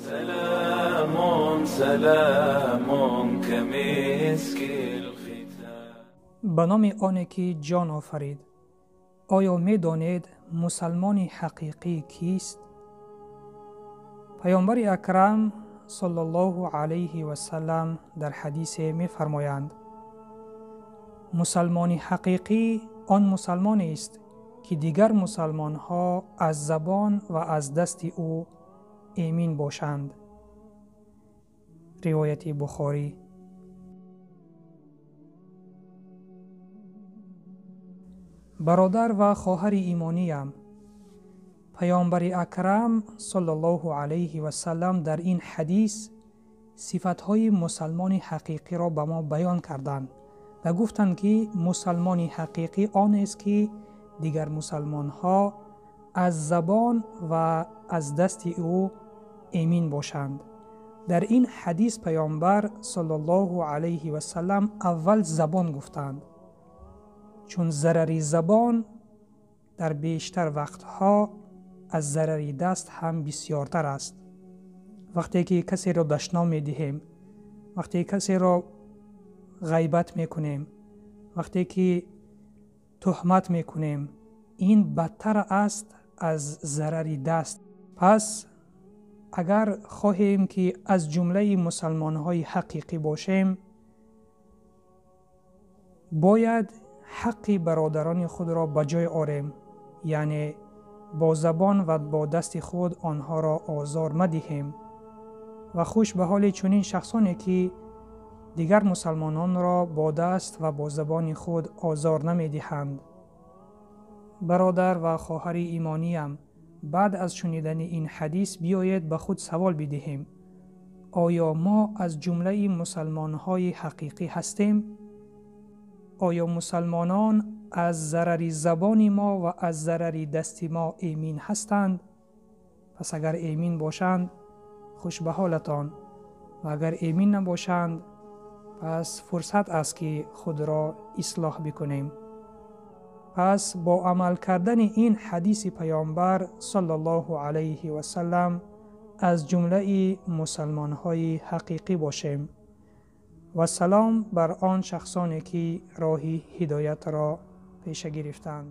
سلام سلام كمسك الختام. Ба номи оне ки ҷон офарид. Оё медонед мусалмони ҳақиқӣ кист? Паёмбари акрам саллаллоҳу алайҳи васаллам дар ҳадисе мефармоянд: мусалмони ҳақиқӣ он мусалмонест, ки дигар мусалмонҳо аз забон ва аз дасти ӯ эмин бошанд. Ривояти Бухорӣ. Бародар ва хоҳари имониям, паёмбари акрам саллаллоҳу алайҳи васаллам дар ин ҳадис сифатҳои мусалмони ҳақиқиро ба мо баён карданд ва гуфтанд, ки мусалмони ҳақиқӣ онест, ки дигар мусалмонҳо аз забон ва аз дасти ӯ эмин бошанд. Дар ин ҳадис паёмбар саллаллоҳу алайҳи васаллам аввал забон гуфтанд, чун зарари забон дар бештар вақтҳо аз зарари даст ҳам бисёртар аст. Вақте ки касеро дашном медиҳем, вақте касеро ғайбат мекунем, вақте ки туҳмат мекунем, ин бадтар аст аз зарари даст. Пас агар хоҳем, ки аз ҷумлаи мусалмонҳои ҳақиқӣ бошем, бояд ҳаққи бародарони худро ба ҷой орем, яъне бо забон ва бо дасти худ онҳоро озор мадиҳем. Ва хуш ба ҳоли чунин шахсоне, ки дигар мусалмононро бо даст ва бо забони худ озор намедиҳанд. Бародар ва хоҳари имониям, баъд аз шунидани ин ҳадис биёед ба худ савол бидиҳем: оё мо аз ҷумлаи мусалмонҳои ҳақиқӣ ҳастем? Оё мусалмонон аз зарари забони мо ва аз зарари дасти мо эмин ҳастанд? Пас агар эмин бошанд, хуш ба ҳолатон, ва агар эмин набошанд, пас фурсат аст, ки худро ислоҳ бикунем. Пас бо амал кардани ин ҳадиси паёмбар саллаллоҳу алайҳи васаллам аз ҷумлаи мусалмонҳои ҳақиқӣ бошем. Ва салом бар он шахсоне, ки роҳи ҳидоятро пеша гирифтанд.